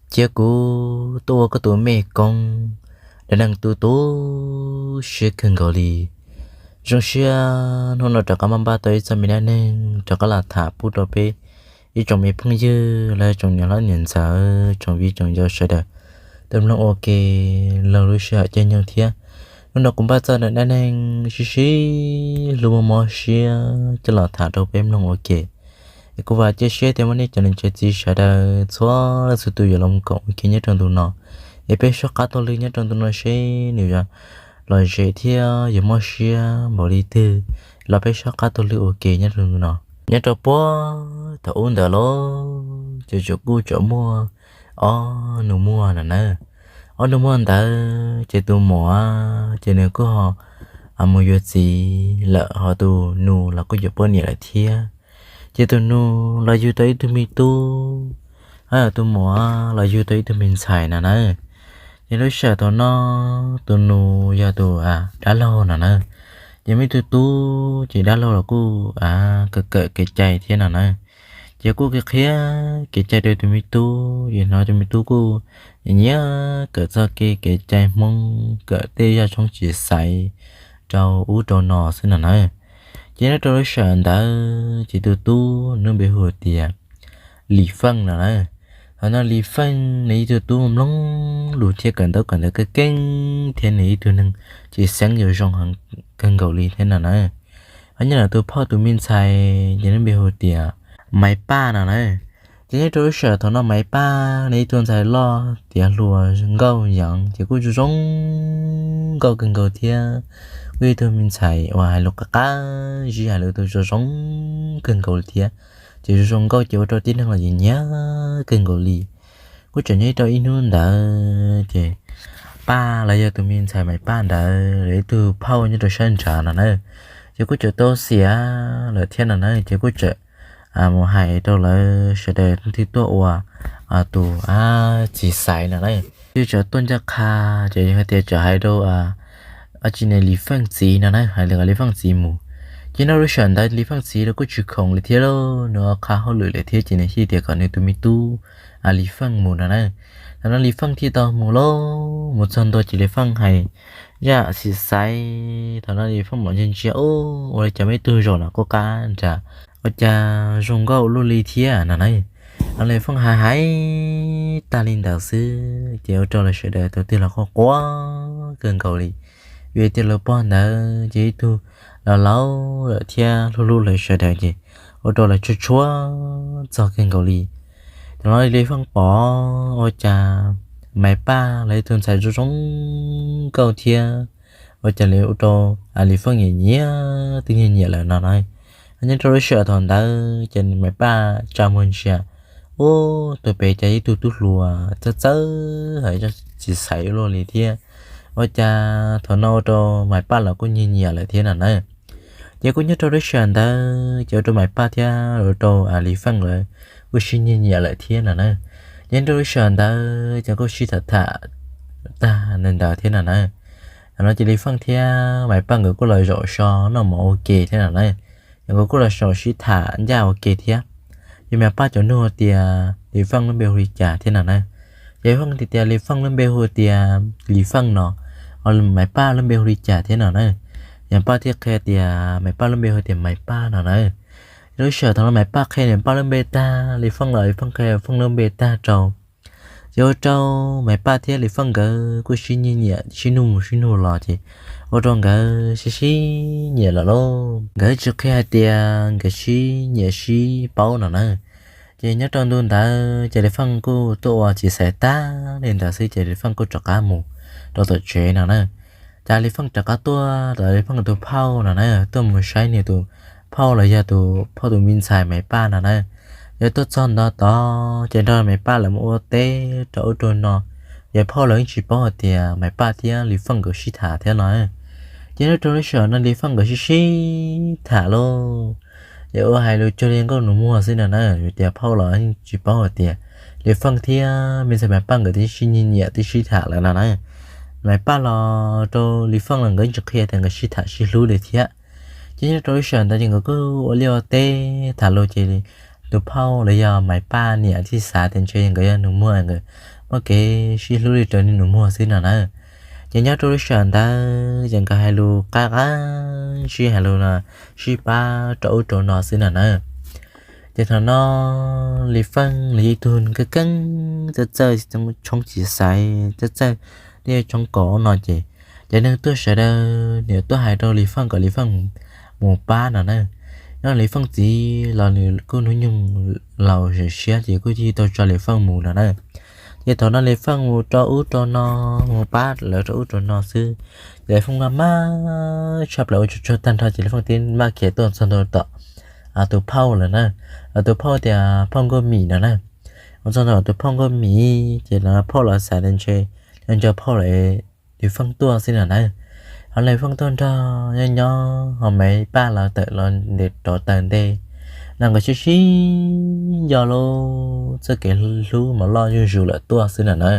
Cia kuv tuaj ua koj tus mej koob, dab neeg tu tu siab kawg nkaus li. Zoo siab hnub no rov qab npaj tau ib txoj me dab neeg rov qab los tham pub rau peb ib tsoom me phooj ywg los tsoom niam hlob niam ntxawm, tsoom viv tsoom ncaus sawv daws tau mloog ua ke rau lub sij hawm caij nyoog thiab. Hnub no kuv npaj txoj dab neeg sib sib hlub mob siab coj los tham rau peb mloog ua ke. Es kuv vam thiab cia siab tias muaj nej cov niam cov txiv sawv daws txhua leej txhua tus yuav los koom ua ke nyob rau ntu no. Es peb soj qab taug lw nyob rau ntu no seb nws yuav lom zem thiab yuav mob siab npaum li twg los peb soj qab taug lw ua ke nyob rau ntu no. Nyob rau puag thaum ub ntawd los ces tsuas kuj tseem muaj ob nus muag no na. Ob nus muag ntawd ces tus muam ces nws kuj ho mus yuav txiv lawm, ho tus nus los kuj yuav poj niam lawm thiab. Ces tus nus los yug tau ib tug me tub, ho tus muam los yug tau ib tug me ntxhais no na. Ces lub sij hawm thaum no tus nus yog tus dab laug no na. Ces muaj ib tug tub ces dab laug los kuj kawm kawm kev cai thiab no na. Ces kuj qhia kev cai rau tus me tub, ces hnov tus me tub kuj nyiam kawm txog kev kev cai Hmoob, kawm tej yam tshoob tsis xaiv rau ub rau no xwb no na. Ces nyob rau lub sij hawm ntawd ces tus tub nws npe hu tias Lis Feej no na. Thaum no Lis Feej nws ib tug tub mloog lus thiab kawm ntaub kawm ntawv keej keej thiab nws ib tug neeg tsis xeeb yuav zoo heev kawg nkaus li thiab no na. Ho nyob ntawm tus phauj tus me ntxhais ces nws npe hu tias Maiv Paj no na. Ces nyob rau lub sij hawm thaum no Maiv Paj nws ib tug ntxhais loj tiav hluas nkauj yeev ces kuj zoo zoo nkauj kawg nkaus thiab. Kuj ib tug me ntxhais uas hais lus qab qab zib, hais lus tus zoo zoo kawg nkaus li thiab. Ces zoo zoo nkauj ces ua rau tib neeg los yeej nyiam kawg nkaus li. Kuj tseem nyob rau ib hnub ntawd ces Paj los yog tus me ntxhais Maiv Paj ntawd lawv ib tug phauj nyob rau sab nrad no na, ces kuj tseem tau xiam lawm thiab no na, ces kuj tseem mus hais rau lawv sawv daws leej twg tuaj ua tus txiv xaiv no na. Ces tseem tuaj ncaj qha, ces hais tias tseem hais rau dab tsi ne, Lis Feej txiv no na, hais li kom Lis Feej txiv mus. Ces nyob rau lub sij hawm ntawd Lis Feej txiv los kuj tsis khoom li thiab lauj, nws qha hauj lwm lawm thiab ces nws thiaj tias kom nws tus me tub Lis Feej mus no na. Thaum no Lis Feej thiaj tau mus lauj, mus txog ntua ces Lis Feej hais zaj txiv xaiv. Thaum no Lis Feej mam ntsia ntsia, ua li cas muaj ib tug zaum los quaj qab nrad, ua cas zoo nkauj ua luaj li thiab no na. Thaum no Lis Feej hais hais tag li ntawd xwb ces ua rau lawv sawv daws tus twg los quaj quaj kawg nkaus li, vim tias lawv pog ntawd ces ib tug laus laus lawm thiab hlub hlub lawv sawv daws ces ua rau lawv tshua tshua txog kawg nkaus li. Thaum no Lis Feej pom ua cas Maiv Paj los ib tug ntxhais zoo zoo nkauj thiab, ua cas li ua rau Lis Feej nyiam nyiam twb nyiam nyiam lawm no na. Nyob rau lub sij hawm thaum ntawd ces Maiv Paj tsa muag ntsia, ub, tuaj pem cas ib tug tub hluas txawj txawj hais zaj txiv xaiv ua luaj li thiab. Ua cas thaum no ua rau Maiv Paj los kuj nyiam nyiam lawm thiab no na. Ces kuj nyob rau lub sij hawm ntawd ces ua rau Maiv Paj thiab ua rau Lis Feej lawv kuj sib nyiam nyiam lawm thiab no na. Ces nyob rau lub sij hawm ntawd ces kuj sib tham tham tag ntawd thiab no na. Thaum no ces Lis Feej thiab Maiv Paj nkawd kuj los zaum so noj mov ua ke thiab no na. Ces nkawd kuj los zaum sib tham ncaj ua ke thiab. Ces Maiv Paj tseem nug tias Lis Feej lub npe hu li cas thiab no na. Ces Lis Feej tias Lis Feej lub npe hu tias Lis Feej no, ho Maiv Paj lub npe hu li cas thiab no na. Ces Maiv Paj thiaj qhia tias Maiv Paj lub npe hu tias Maiv Paj no na. Lub sij hawm thaum no Maiv Paj qhia Maiv Paj lub npe tag, Lis Feej los Lis Feej qhia Lis Feej lub npe tag rau. Ces ua rau Maiv Paj thiab Lis Feej nkawd kuj sib nyiam nyiam, sib nug mus sib nug los ces ua rau nkawd sib sib nyiam lawm lauj. Nkawd tsis qhia hais tias nkawd sib nyiam sib paub no na. Ces nyob rau ntu ntawd ces Lis Feej kuj tuaj ua txiv xaiv tag li ntawd xwb ces Lis Feej kuj rov qab mus rau tom tsev no na. Ces Lis Feej rov qab tuaj tom Lis Feej tus phauj no na, tuaj mus saib nws tus phauj los yog tus phauj tus me ntxhais Maiv Paj no na. Yog tuaj txog nto tod ces nrog Maiv Paj lawv mus ua teb rau ub rau no. Ces phauj los yeej tsis paub hais tias Maiv Paj thiab Lis Feej nkawd sib tham thiab no. Ces nyob rau lub sij hawm no Lis Feej nkawd sib sib tham lauj. Ces ua hais lus cuag li nkauj nus muag xwb no na, vim tias phauj los yeej tsis paub hais tias Lis Feej thiab me ntxhais Maiv Paj nkawd twb sib nyiam nyiam twb sib tham lawm no na. Maiv Paj los rau Lis Feej los nkawd yeej tsis qhia tias nkawd sib tham sib hlub li thiab. Ces nyob rau lub sij hawm ntawd ces nkawd kuj ua liaj ua teb tham lus ces tus phauj los yog Maiv Paj niam thiaj xav tias ntshe nkawd yog nus muag, nkawd muaj kev sib hlub li raws li nus muag xwb no na. Ces nyob rau lub sij hawm ntawd ces nkawd hais lus qab qab, sib hais lus los sib pab rau ub rau no xwb no na. Ces thaum no Lis Feej los yog ib tug keej keej txawj txawj, tshoob tsis xaiv txawj txawj, thiab tshoob kos no ces, ces neeg tuaj sawv daws nyiam tuaj hais rau Lis Feej kom Lis Feej mus pab no na. Nyob Lis Feej txiv los nws kuj hnub nyoog laus zem siab ces kuj tsis tau tso Lis Feej mus no na. Ces thaum no Lis Feej mus rau ub rau no, mus pab lawv rau ub rau no xwb, ces Lis Feej maj maj tshaj plaws ua tsuag tsuag tag nrho ces Lis Feej tib maj khiav tuaj txog ntua tom tus phauj lawm na. Tus phauj tias phauj Nkauj Mim no na. Mus txog ntua tus phauj Nkauj Mim ces phauj los xav tias ntshe nco phauj lawm, Lis Feej tuaj xwb no na. Ho Lis Feej tuaj nrog nyob nyob ho Maiv Paj los tawm los ntes rov taws ntej no, nkawd sib sib nco lub txoj kev hlub mas loj zuj zus lawm tuaj xwb no na.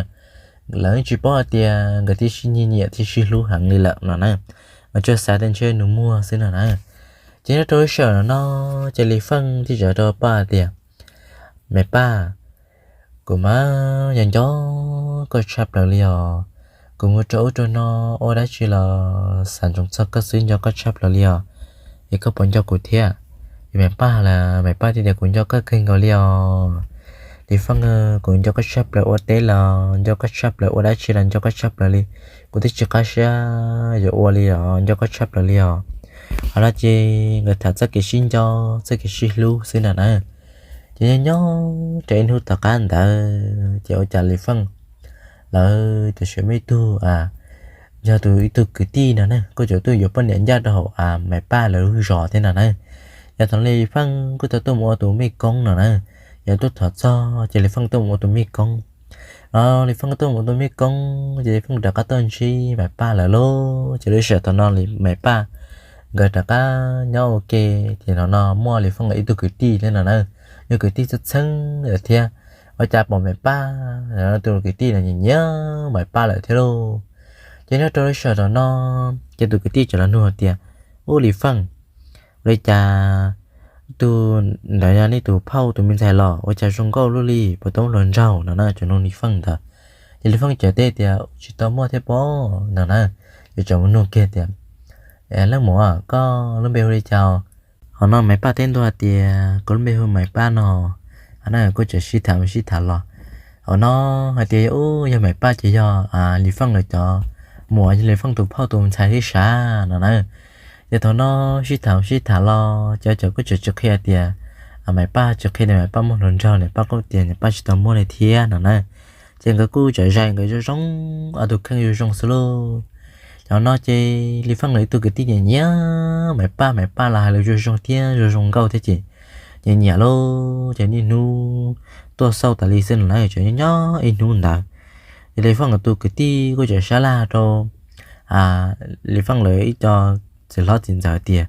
Lawv tsis paub hais tias nkawd twb sib nyiam nyiam thiab sib hlub heev li lawm no na, mas tsuas xav tias ntshe nus muag xwb no na. Ces nyob rau lub sij hawm no ces Lis Feej thiaj teb rau Paj tias, Maiv Paj, kuv mas nco nco koj tshaj plaws li os. Kuv mus rau ub rau no ua dab tsi los xav ntsoov txog koj xwb, nco koj tshaj plaws li os. Es koj puas nco kuv thiab? Ces Maiv Paj los, Maiv Paj thiaj tias, Kuv nco koj kawg nkaus li os Lis Feej. Kuv nco koj tshaj plaws, ua teb los nco koj tshaj plaws, ua dab tsi los nco koj tshaj plaws li. Kuv twb tsis qab siab yuav ua li os, nco koj tshaj plaws li os. Ho no ces nkawd tham txoj kev sib nco, txoj kev sib hlub xwb no na. Ces nyob nyob rau ib hnub tom qab ntawd ces ua cas Lis Feej lawv tam sim muaj ib tug, yog tus ib tug kwv tij no na, kuj tseem tuaj yuav poj niam ncaj rau hauv Maiv Paj lawv lub zos thiab no na. Yog thaum Lis Feej kuj tau tuaj mus ua tus mej koob no na. Yog tuaj thov txog ces Lis Feej tuaj mus ua tus mej koob. Los Lis Feej tuaj mus ua tus mej koob ces Lis Feej rov qab tuaj ntsib Maiv Paj lawv lauj. Ces lub sij hawm thaum no Maiv Paj nkawd rov qab nyob ua ke, ces thaum no muaj Lis Feej lawv ib tug kwv tij thiab no na, yog kwv tij txheeb txheeb lawm thiab. Ua cas pom Maiv Paj, tus kwv tij no nyiam nyiam Maiv Paj lawm thiab lauj. Ces nyob rau lub sij hawm thaum no ces tus kwv tij txawm los nug hais tias, Ub Lis Feej, ua li cas tus ntawd yog nej tus phauj tus me ntxhais los ua cas zoo nkauj luaj li, puas tau muaj hluas nraug no na? Txawm nug Lis Feej ntawd. Ces Lis Feej txawm teb tias, Tsis tau muaj thiab pob no na. Ces txawm mus nug kiag tias, Leej muam, koj lub npe hu li cas? Hauv no Maiv Paj teb ntua hais tias, Kuv lub npe hu Maiv Paj no. Hauv no kuj txawm sib tham mus sib tham los, hauv no hais tias, Ub, yog Maiv Paj ces yog Lis Feej lawv cov muam, yog Lis Feej tus phauj tus ntxhais thiab sav no na. Ces thaum no sib tham sib tham los ces cov kuj txawm tsis qhia tias, Maiv Paj tsis qhia tias Maiv Paj muaj hluas nraug, Maiv Paj kuj tias Maiv Paj tsis tau muaj li thiab no na. Ces nkawd kuj txawm zais nkawd zoo zoo, ob tug kheej zoo zoo xwb lauj. Ces no ces Lis Feej lawv ib tug kwv tij nyiam nyiam Maiv Paj, Maiv Paj los hais lus zoo zoo thiab zoo zoo nkauj thiab ces nyiam nyiam lauj. Ces niaj hnub tuaj xauj tas li xwb no na, ces nyob nyob ib hnub ntawd ces Lis Feej lawv tus kwv tij kuj txawm sab laj rau Lis Feej lawv ib co txiv hlob txiv ntxawm tias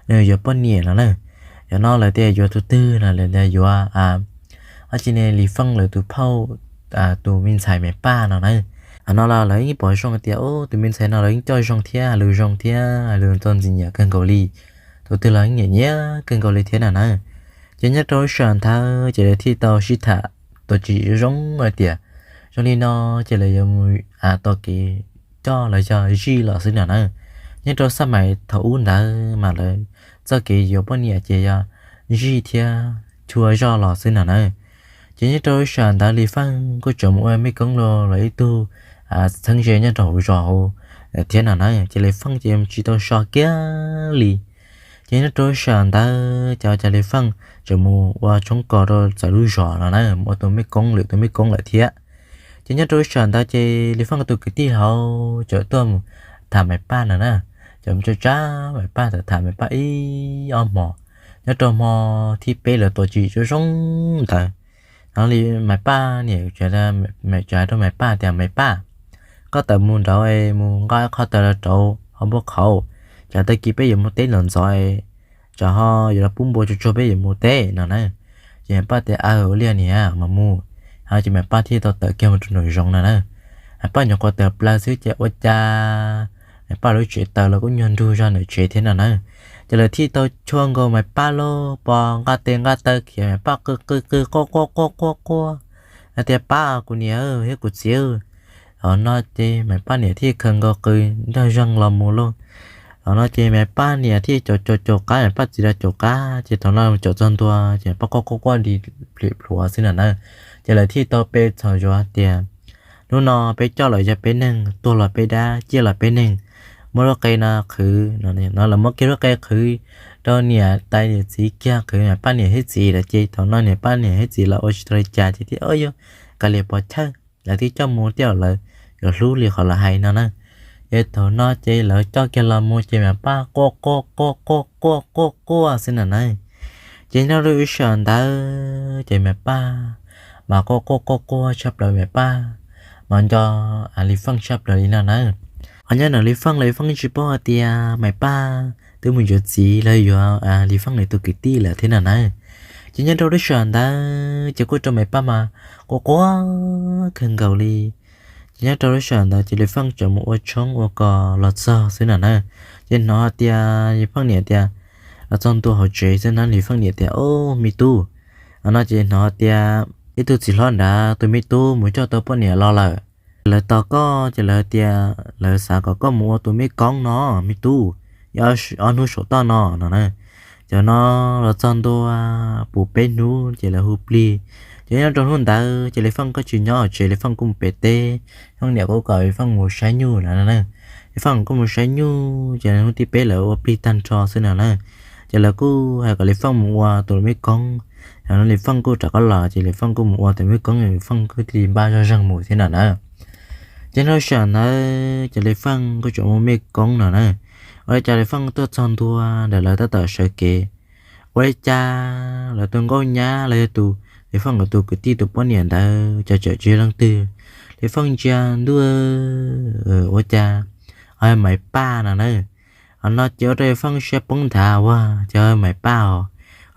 nws yuav poj niam no na. Yog no lawv tias yuav tus twg no, lawv tias yuav, ab tsi ne, Lis Feej lawv tus phauj tus me ntxhais Maiv Paj no na. Hauv no los lawv yeej pom zoo tias, Ub, tus me ntxhais no lawv yeej coj zoo thiab, hais lus zoo thiab, hais lus txom ntxim nyiam kawg nkaus li. Tus twg los yeej nyiam nyiam kawg nkaus li thiab no na. Ces nyob rau lub sij hawm ntawd ces lawv thiaj tau sib tham tuaj txog zoo zoo hais tias zoo li no ces lawv yuav mus tos kev coj los yog zij los xwb no na. Nyob rau xab mais thaum ub ntawd mas lawv txoj kev yuav poj niam ces yog zij thiab chua zoj los xwb no na. Ces nyob rau lub sij hawm ntawd Lis Feej kuj tseem mus ua mej koob rau lawv ib tug txheeb ze nyob rau hauv zos hauv thiab no na. Ces Lis Feej ces tsis tau so kiag li. Ces nyob rau lub sij hawm ntawd ces ua cas Lis Feej tseem mus ua tshoob kos rau txawv lub zos no na, ua tus mej koob, lwm tus mej koob lawm thiab. Ces nyob rau lub sij hawm ntawd ces Lis Feej tus kwv tij hauv txawm tuaj mus tham Maiv Paj no na. Txawm mus tsa tsa Maiv Paj, txawm tham Maiv Paj ib ob hmos. Nyob rau hmo thib peb lawv tuaj txog zoo zoo ntawd, no Maiv Paj niam txawm hais rau Maiv Paj tias, Maiv Paj, koj tawm mus nraud es mus nqa ib qho taws los rauv hauv npoo qhauv, tsam tag kis peb yuav mus teb los ntxov, tsam ho yuav los pub npua tsuag tsuag peb yuav mus teb no na. Ces Maiv Paj tias, Aw, ua li niam, mam mus. Ces Maiv Paj thiaj tau tawm kiag mus rau nraum zoov no na. Maiv Paj nyuam qhuav tawm plaws xwb ces ua cas Maiv Paj lub tsev taws los kuj nyuag nrug zog ntawm tsev thiab no na. Ces lawv thiaj tau chua nkaus Maiv Paj lauj, pos nqaj tes nqaj taw khiav, Maiv Paj qw qw qw quaj quaj quaj quaj quaj hais tias, Pab, kuv niam thiab kuv txiv. Thaum no ces Maiv Paj niam thiaj khaws nkaus qws nrog zeeg los mus lauj. Thaum no ces Maiv Paj niam thiaj caum caum caum qab, Maiv Paj txiv los caum qab, ces thaum no caum txog ntua ces Maiv Paj quaj quaj quaj di plhim plhuav xwb no na. Ces lawv thiaj tau pe txhom zuav tias, Hnub no peb coj los yog peb neeg, tuag los peb dab, ciaj los peb neeg, muab lub qe no qhwv no. Lawv muab kiag lub qe qhwv rau niam tais niam txiv kiag, qhwv Maiv Paj niam thiab txiv lawm ces thaum no niam Paj niam thiab txiv los ua tsis tau li cas ces thiaj, Au, yog kav liam pov chawj, lawv thiaj coj mus tiaj, lawv yuav hlub li qhov lawv hais no na. Ces thaum no ces lawv coj kiag los mus ces Maiv Paj quaj quaj quaj quaj quaj quaj quaj xwb no na. Ces nyob rau lub sij hawm ntawd ces Maiv Paj mas quaj quaj quaj quaj tshaj plaws, Maiv Paj mas nco Lis Feej tshaj plaws li no na. Ho nyob ntawm Lis Feej los Lis Feej tsis paub hais tias Maiv Paj twb mus yuav txiv los yuav Lis Feej lawv tus kwv tij lawm thiab no na. Ces nyob rau lub sij hawm ntawd ces kuj rau Maiv Paj mas quaj quaj kawg nkaus li. Ces nyob rau lub sij hawm ntawd ces Lis Feej tseem mus ua tshoob ua kos los txog xwb no na. Ces hnov tias Lis Feej niam tias, los txog ntua hauv tsev xwb no, Lis Feej niam tias, Au, me tub. Thaum no ces hnov tias ib tug txiv hlob nrad tus me tub mus coj tau poj niam los lawm. Lawv tos koj ces lawv tias lawv xav kom koj mus ua tus mej koob no, me tub, ob hnub saum toj no no na. Ces no los txog ntua puv peb hnub ces lawv hu plig. Ces nyob rau hnub ntawd ces Lis Feej kuj tsis nyob hauv tsev, Lis Feej kuj mus pem teb, Lis Feej niam kuj kom Lis Feej mus saib nyuj no na. Lis Feej kuj mus saib nyuj ces hnub thib peb lawv ua plig tag nrho xwb no na. Ces lawv kuj hais kom Lis Feej mus ua tus mej koob. Thaum no Lis Feej kuj rov qab los ces Lis Feej kuj mus ua tus mej koob, Lis Feej kuj thiaj li npaj zoj zeeg mus thiab no na. Ces nyob rau sij hawm ntawd ces Lis Feej kuj tseem ua mej koob no na. Ua li cas Lis Feej tuaj txog ntua ntawm lawv tab tom sawv kev, ua li cas lawv tus nkauj nyab los yog tus Lis Feej lawv tus kwv tij tus poj niam ntawd ces txawm tsis yog leej twg. Lis Feej ntsia ntuj, ua cas ho yog Maiv Paj no na. Thaum no ces ua rau Lis Feej siab poob nthav, ua cas ho yog Maiv Paj os.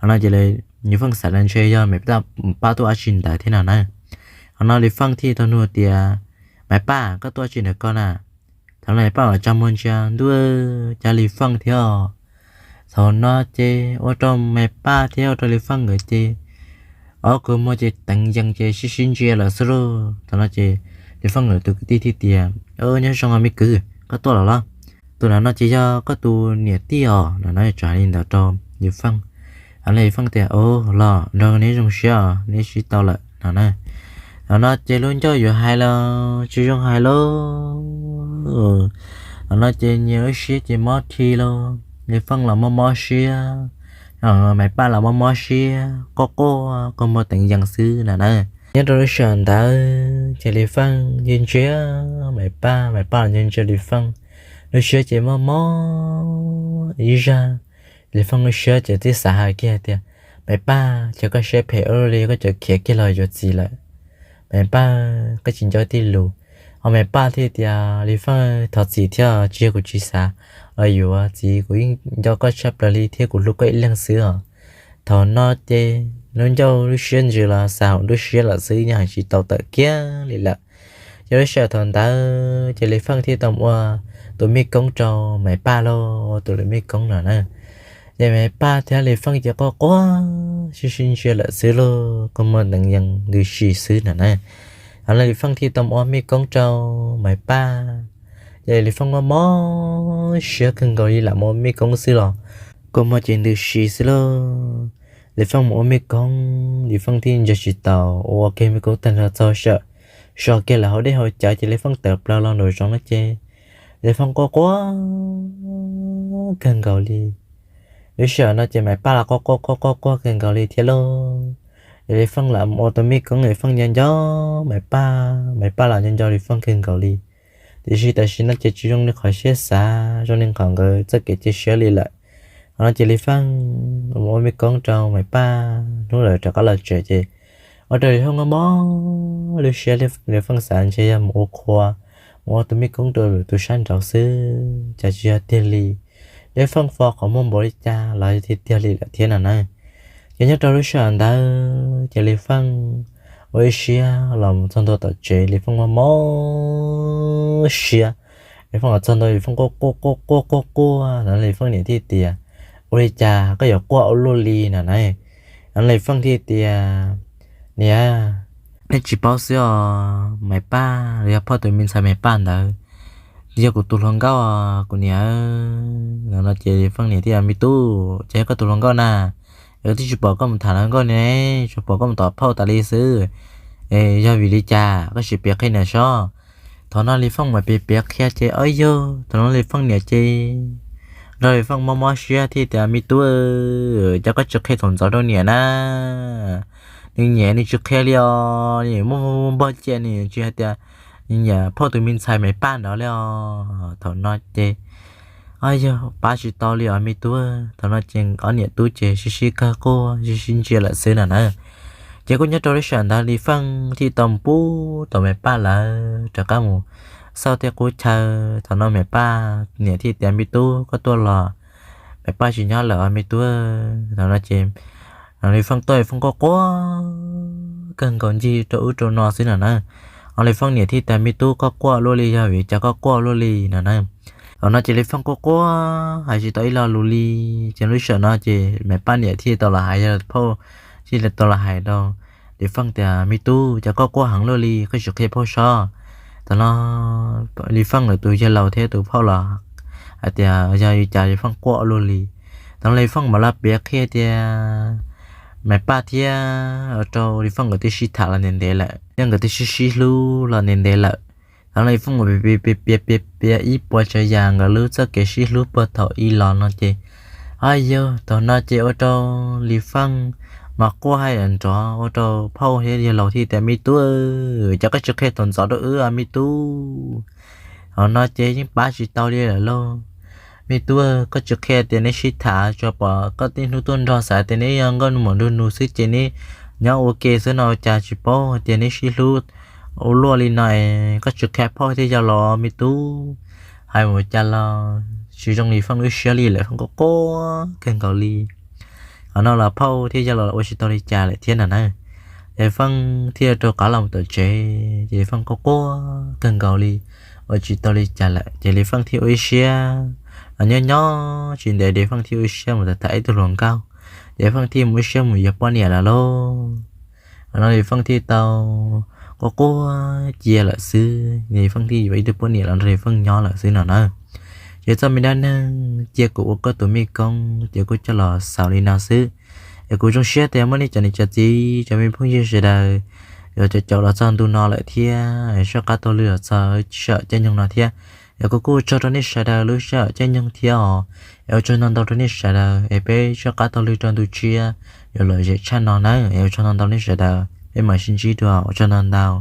Thaum no ces Lis Feej xav tias ntshe yog Maiv Paj tuaj dab tsi ntawd thiab no na. Thaum no Lis Feej thiaj tau nug tias, Maiv Paj, koj tuaj dab tsi ntawm ko na? Thaum no Maiv Paj mam tsa muag ntsia ntuj, cas Lis Feej thiab os. Thaum no ces ua rau Maiv Paj thiab ua rau Lis Feej nkawd ces ob kua muag ces teev yees ces sib sib ntsia lawm xwb lauj. Thaum no ces Lis Feej nkawd tus kwv tij thiaj tias, Nyob zoo os me kwv, koj tuaj los los? Tus no no ces yog koj tus niam tij os no na, txawm hais li ntawd rau Lis Feej. Thaum no Lis Feej tias, Los nrog neb zoo siab os, neb sib tau lawm no na. Thaum no ces lub ncauj yuav hais los tsis zoo hais lauj. Thaum no ces nyias lub siab ces mob thi lauj, Lis Feej los mob mob siab, Maiv Paj los mob mob siab, quaj quaj kua muag teev yees xwb no na. Nyob rau lub sij hawm ntawd ces Lis Feej ntsia ntsia Maiv Paj, Maiv Paj los ntsia ntsia Lis Feej, lub siab ces mob mob ib zaj. Lis Feej lub siab ces tib xav hais kiag tias, Maiv Paj, cas koj siab phem ua luaj li, koj tseem khiav kiag los yuav txiv lawm. Maiv Paj, koj tsis nco tij lus. Ho Maiv Paj thiaj tias, Lis Feej, thov txim thiab, tsis yog kuv tsis xav los yuav txiv, kuv yeej nco koj tshaj plaws li thiab kuv hlub koj ib leeg xwb os. Thaum no ces lub ncauj lub siab ntsws los xav hauv nruab siab lawm xwb, yeej hais tsis tau tawm kiag li lawm. Ces lub sij hawm thaum ntawd ces Lis Feej thiaj tau ua tus mej koob rau Maiv Paj lauj, ua tus mej koob no na. Ces Maiv Paj thiab Lis Feej ces quaj quaj sib sib ntsia lawm xwb lauj, kua muag teev yees ntws si xwb no na. Thaum no Lis Feej thiaj tau ua mej koob rau Maiv Paj. Ces Lis Feej mob mob siab kawg nkaus li, lam ua mej koob xwb los kua muag ces ntws si xwb lauj. Lis Feej mus ua mej koob, Lis Feej thiaj ntsia tsis taus, ua kiag mej koob tag nrho txog sawm, so kiag lawv hauv dej hauv cawv ces Lis Feej tawm plaws los nraum zoov no ces Lis Feej quaj quaj kawg nkaus li. Lub sij hawm no ces Maiv Paj los quaj quaj quaj quaj quaj kawg nkaus li thiab lauj. Lis Feej lam ua tus mej koob, Lis Feej nco nco Maiv Paj, Maiv Paj los nco nco Lis Feej kawg nkaus li. Tiam sis tam sim no ces tsis zoo li qhov siab xav, zoo li qhov nkawd txoj kev cia siab li lawm. Thaum no ces Lis Feej mus ua mej koob rau Maiv Paj, hnub lawv rov qab los tsev ces ua rau Lis Feej mob mob lub siab, Lis Feej xav ntshe yog mus ua qhua, mus ua tus mej koob rau lwm tus sab nraud xwb, cas tsis yog tiag li. Lis Feej fo qhov muag npaum li cas los tiag tiag li lawm thiab no na. Ces nyob rau lub sij hawm ntawd ces Lis Feej ua ib siab los txog ntua tom tsev, Lis Feej mob mob siab. Lis Feej los txog ntua Lis Feej quaj quaj quaj quaj quaj quaj no, Lis Feej niam thiaj tias, ua li cas koj yuav quaj ua luaj li no na? Lis Feej thiaj tias, Niam, neb tsis paub xwb os, Maiv Paj los yog phauj tus me ntxhais Maiv Paj ntawd yog kuv tus hluas nkauj, kuv niam. No ces Lis Feej niam thiaj, Me tub, ces yog koj tus hluas nkauj na, es twb tsis pom koj mus tham hluas nkauj ne, tsuas pom koj mus tom phauj tas li xwb. Yog vim li cas koj tsis piav qhia niam sob? Thaum no Lis Feej mam piav piav qhia ces, o yog thaum no Lis Feej niam ces nrog Lis Feej mob mob siab thiaj tias, Me tub, cas koj tsis qhia thaum ntxov rau niam na? Nws nyiam nws tsis qhia li os, nws muaj npog cia nws tsis hais tias nws nyiam phauj tus me ntxhais Maiv Paj ntawd li os. Thaum no ces, o yog pab tsis tau li os me tub. Thaum no ces ob niam tub ces sib sib kawg quaj sib sib ntsia lawm xwb no na. Ces kuj nyob rau lub sij hawm ntawd Lis Feej thiaj tau mus pub tau Maiv Paj lawv rov qab mus xauj tej qub chaw. Thaum no Maiv Paj niam thiaj tias, Me tub, koj tuaj los, Maiv Paj tsis nyob lawm os me tub. Thaum no ces Lis Feej tuaj, Lis Feej quaj quaj kawg nkaus ncig rau ub rau no xwb no na. Lis Feej niam thiaj tias, Me tub, koj quaj luaj li yog vim cas koj quaj luaj li no na? Thaum no ces Lis Feej quaj quaj hais tsis tau ib lo lus li. Ces lub sij hawm no ces Maiv Paj niam thiaj tau los hais, yog phauj thiaj tau los hais rau Lis Feej tias, Me tub, cas koj quaj heev luaj li, koj tsis qhia phauj sob? Thaum no Lis Feej lawv tus yawg laus thiab tus phauj los hais tias, Yog li cas Lis Feej quaj luaj li? Thaum no Lis Feej mam los piav qhia tias Maiv Paj thiab ua rau Lis Feej nkawd twb sib tham los ntev ntev lawm, thiab nkawd twb sib sib hlub los ntev ntev lawm. Thaum no Lis Feej piav piav piav piav ib puas tsav yam nkawd lub txoj kev sib hlub puag thaum ub los no ces, o yog thaum no ces ua rau Lis Feej mas quaj hais nrov ua rau phauj thiab yawg laus thiaj tias, Me tub, cas koj tsis qhia thaum ntxov rau wb os me tub? Thaum no ces yeej pab tsis tau li lawm lauj. Me tub, koj tsis qhia tias neb sib tham, tsuas pom koj tib hnub tuaj nrog xav tias neb yog nkauj nus muam nraug nus xwb ces neb nyob ua ke xwb no, cas tsis paub tias neb sib hlub ua luaj li no es koj tsis qhia phauj thiab yawg laus me tub. Hais mus cas los tsis zoo Lis Feej lub siab li lawm, Feej quaj quaj kawg nkaus li. Thaum no los phauj thiab yawg laus ua tsis tau li cas lawm thiab no na. Ces Feej thiaj rov qab los tom tsev, ces Feej quaj quaj kawg nkaus li, ua tsis tau li cas lawm. Ces Lis Feej thiaj ua ib siab, nyob nyob tsis ntev Lis Feej thiaj ua ib siab mus tham ib tug hluas nkauj, ces Feej thiaj mus ib siab mus yuav poj niam lawm lauj. Thaum no Lis Feej thiaj tau quaj quaj cia lawm xwb, Lis Feej thiaj yuav ib tug poj niam los nrog Lis Feej nyob lawm xwb no na. Ces txoj me dab neeg cia kuv ua koj tus mej koob ces kuv coj los xaus li no xwb. Es kuv zoo siab tias muaj nej cov niam cov txiv cov me phooj ywg sawv daws yuav caum caum los txog ntu no lawm thiab, soj qab taug lw los txog sij hawm caij nyoog no thiab. Es kuv kuj ua tsaug rau nej sawv daws lub sij hawm caij nyoog thiab os. Es ua tsaug ntau ntau rau nej sawv daws, es peb soj qab taug lw rau ntu tshiab yuav lom zem tshaj no nawb. Es ua tsaug ntau ntau nej sawv daws, peb mam sib ntsib dua, ua tsaug ntau ntau.